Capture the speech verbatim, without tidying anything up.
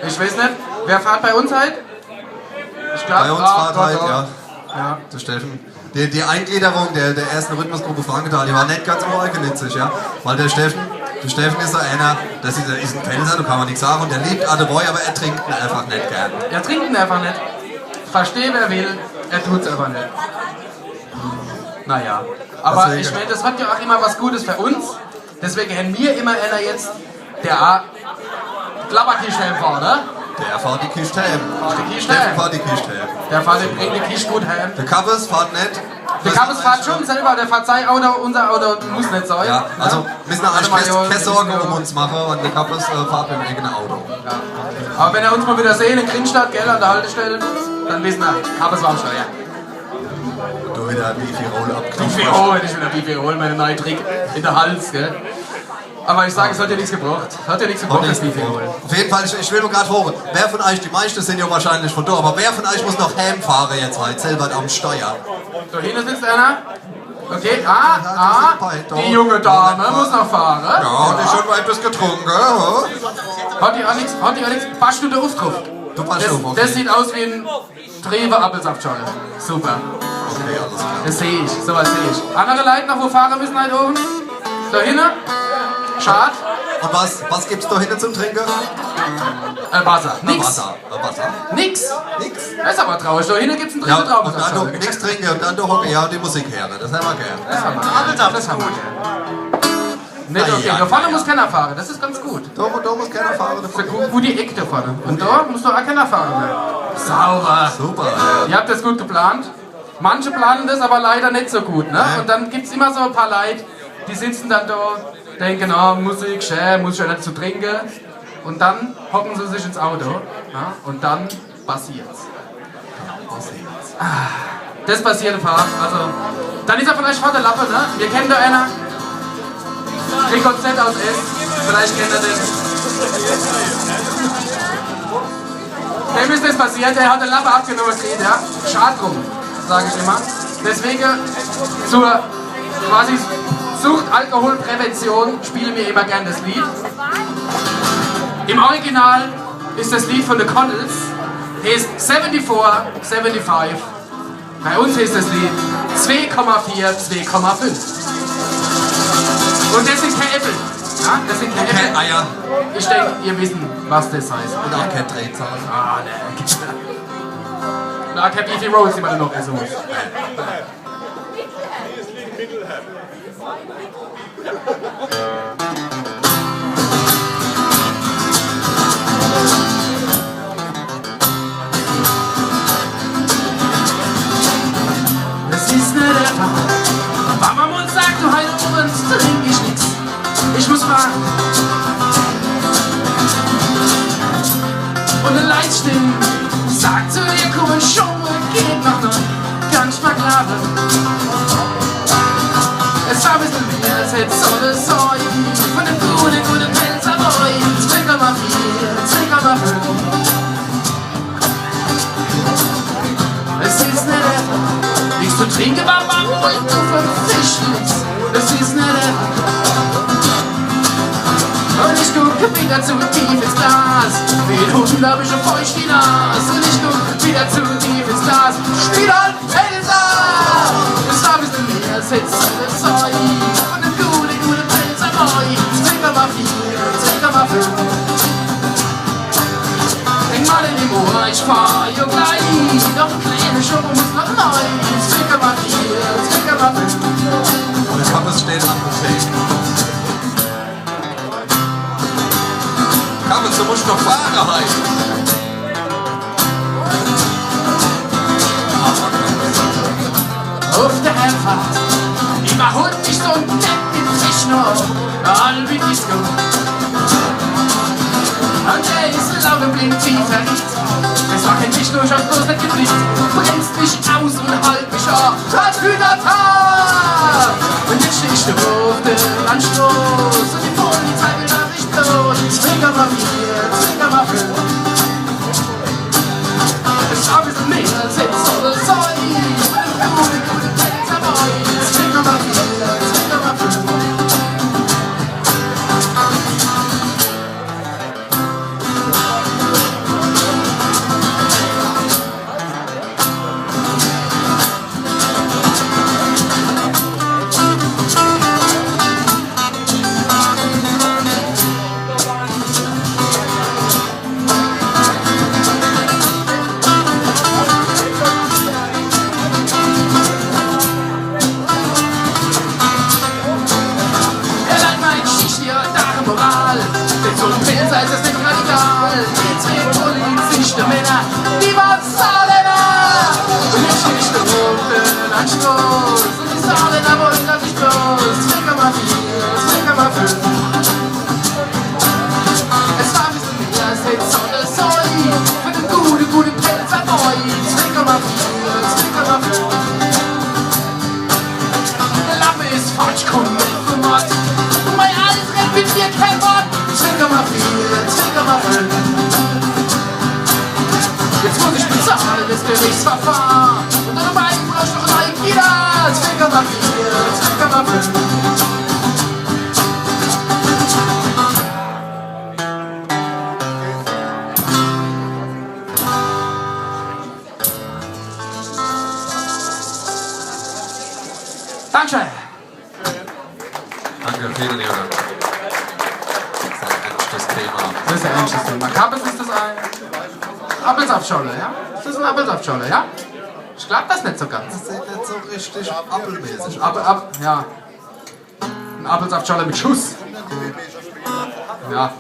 Ich weiß nicht, wer fahrt bei uns halt? Ich glaub, Bei uns ah, fahrt doch, halt, doch. Ja. Ja. Der Steffen. Die, die Eingliederung der, der ersten Rhythmusgruppe Frankenthal, die war nicht ganz uneigennützig, ja. Weil der Steffen, der Steffen ist so einer, das ist, ist ein Pälzer, da kann man nichts sagen, und der liebt Adebräu, aber er trinkt ihn einfach nicht gern. Er trinkt ihn einfach nicht. Verstehe, wer will, er tut's aber nicht. Naja. Aber Deswegen ich meine, das hat ja auch immer was Gutes für uns. Deswegen haben wir immer einer jetzt, der Klapperkischt heimfahrt, ne? Der fahrt die Kist heim. Fahrt die Kist Der heim. fahrt die Kist heim. Der fahrt die, bringt die Kist gut heim. Der Kappes fahrt nicht. Der Kappes fahrt schon selber, der fahrt sein Auto, unser Auto muss nicht sein. Ja, also müssen wir Warte eigentlich mal, keine, ja, keine Sorgen ja. um uns machen, weil der Kappes äh, fahrt mit dem eigenen Auto. Ja. Aber wenn er uns mal wieder sehen in Grünstadt, gell, an der Haltestelle, dann wissen wir, Kappes war am Steuer. Du wieder Beefy Roll abknüpfen. Beefy Roll, ich will der Beefy Roll, meine neue Trick in der Hals, gell? Aber ich sage, es hat ja nichts gebracht. Hat ja nichts gebracht, das Beefy Roll. Auf jeden Fall, ich, ich will mal gerade fragen, wer von euch, die meisten sind ja wahrscheinlich von da, aber wer von euch muss noch heimfahren jetzt heute, selber am Steuer? Da hinten sitzt einer. Okay, ah, ah, die junge Dame muss noch fahren. Ja, die schon mal etwas getrunken, ja. Hat die auch nichts, hat die auch nichts, passt du da auf drauf? Du passt Das, auf, okay. das sieht aus wie ein Trübe Appelsaftschorle. Super. Okay, alles klar. Das sehe ich, sowas sehe ich. Andere Leute noch, wo fahren müssen heute Abend? Da hinten? Schad. Und was, was gibt's da hinten zum Trinken? Äh, Wasser. Äh, Nix. Wasser. Äh, Wasser. Nix. Nix. Das ist aber traurig. Da hinten gibt's einen Ja, Trübe und dann Appelsaftschorle. noch nichts trinken und dann doch hocken, ja, die Musik hören. Das haben wir gern. Das haben wir gern. Das haben wir gern. Nicht okay. Ei, ei, Da vorne ei, muss ei. keiner fahren, das ist ganz gut. Da, da muss keiner fahren. Das ist eine gu- gute Ecke da vorne. Und da muss doch auch keiner fahren. Sauber. Super. Ihr habt das gut geplant. Manche planen das aber leider nicht so gut, ne? Ja. Und dann gibt's immer so ein paar Leute, die sitzen dann da, denken, oh, Musik, schön, muss schon nicht zu trinken. Und dann hocken sie sich ins Auto, ja? Und dann passiert's. Ah, das passiert ein paar. Also, dann ist er vielleicht vor der Lappe, ne? Wir kennen da einer. Rico Z aus S. Vielleicht kennt er den. Dem ist das passiert, der hat den Lappe abgenommen gekriegt, ja? Schad drum, sage ich immer. Deswegen zur quasi Sucht-Alkoholprävention spielen wir immer gern das Lied. Im Original ist das Lied von The Connells, heißt seventy-four, seventy-five. Bei uns heißt das Lied zwei Komma vier, zwei Komma fünf. Und das sind keine Äpfel. Ja, das sind keine Äpfel. Keine Eier. Ich denke, ihr wissen, was das heißt. Und auch keine Drehzahl. Ah, ne. Na, keine Beefy Rolls, die man noch essen muss. Es ist nicht einfach. Mama Mund sagt, du, heute Abend trink ich nix. Ich muss fahren. Und eine Leitstimme sagt zu dir, komm schon, geht noch nicht. Kannst mal glauben. Es war ein bisschen mehr, als hätte sollen sein. Von dem guten, guten Pälzer Boy. Zwei Komma vier, zwei Komma fünf. Es ist nicht einfach, nichts zu trinken, Mama, und du verzichtest. Es ist nicht einfach. Und ich gucke wieder zu tief ins Glas. Wie ein Hund hab ich eine feuchte Nase. Und ich gucke wieder zu tief ins Glas. Spiel halt Pälzer! Es war ein bisschen mehr, als hätte sollen sein. Von dem guten, guten Pälzer Boy. Zwei Komma vier, zwei Komma fünf. Denk mal in die Uhr, ich fahr ja gleich. Doch ein kleiner Schoko muss noch rein. Zwei Komma vier, zwei Komma fünf. Und der Kappes steht am Buffet. Kappes, du musst noch fahren heute. Auf der Heimfahrt überholt mich so ein Depp mit Techno, Albi Disco. Und der ist laubenblind wie verrückt. Es war kein Techno, ich hab's bloß nicht gekriegt. Bremst mich aus und halt mich ab. Tatütata! Und jetzt steh ich da auf der Landstraße und die Polizei will, dass ich bloß Finger mal vier, Finger mal fünf. Es war ein bisschen mehr, als hätte sollen sein. Finger mal vier, Finger mal fünf. Los, un die Saale, do wolle mer net los. Zwinker mol vier, Zwinker mol fünf. Es war e bissel mehr als jetzt Sonnesäule. Für den gute, gute Pälzer Boy. Zwinker mol vier, Zwinker mol fünf. De Lappe is falsch, kumm mit, du Mord. Mei Alfred mit mir kein Wort. Zwinker mol vier, Zwinker mol fünf. Jetzt muss ich bezahle das Gerichtsverfahren. Und dann brauch ich noch e neie Gitarr. Zwinker mol vier, Zwinker mol fünf. Danke. Danke, vielen lieben Dank. Das ist ein ernstes Thema. Das ist ein ernstes Thema. Kappes ist das ein Appelsaftschorle, ja? Das ist ein Appelsaftschorle, ja? Ich glaub das net so ganz. Das sieht net so richtig appelmäßig aus. Ab, ab, ja. Ein Appelsaftschorle mit Schuss. Ja.